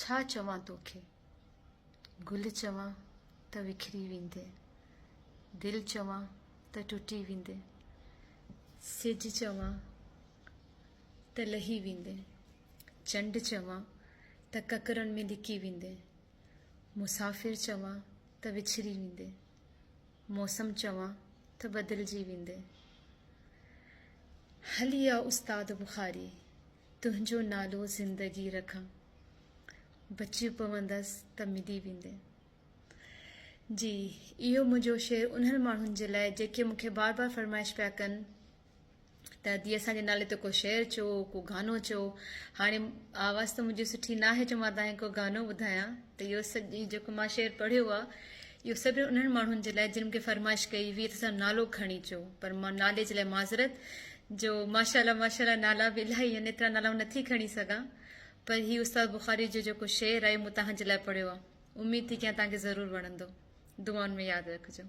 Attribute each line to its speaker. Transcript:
Speaker 1: ڇا چوان توکي، گل چوان ته وکري ويندين، دل چوان ته ٽٽي ويندين، سج چوان ته لهي ويندين، چنڊ چوان ته ڪڪرن ۾ لڪي ويندين، مسافر چوان ته وڇري ويندين، موسم چوان ته بدلجي ويندين. هلي آ استاد بخاري، تنهنجو نالو زندگي رکان، بچي پوندس ته ملي ويندين. جي اهو منهنجو شعر انهن ماڻهن جي لاء جيڪي مون کي بار بار فرمائش پيا ڪن ته ادي اسان جي نالي تي ڪو شعر چئو ڪو گانو چئو. هاڻي آواز ته منهنجي سٺي ناهي جو مان توهان کي ڪو گانو ٻڌايان ته اهو سڄي جيڪو مان شعر پڙهيو آهي اهو سڀ انهن ماڻهن جي لاء جن مون کي فرمائش ڪئي هئي ته اسان جو نالو کڻي چئو پر مان نالي جي لاء معذرت جو ماشاءالله ماشاءالله نالا به الاهي آهن ايترا نالا آئون نٿي کڻي سگهان پر هي استاد بخاري جو جيڪو شعر آهي مون توهان جي لاء پڙهيو آهي. اميد ٿي ڪيان توهان کي ضرور وڻندو. دعائن ۾ ياد رکجو.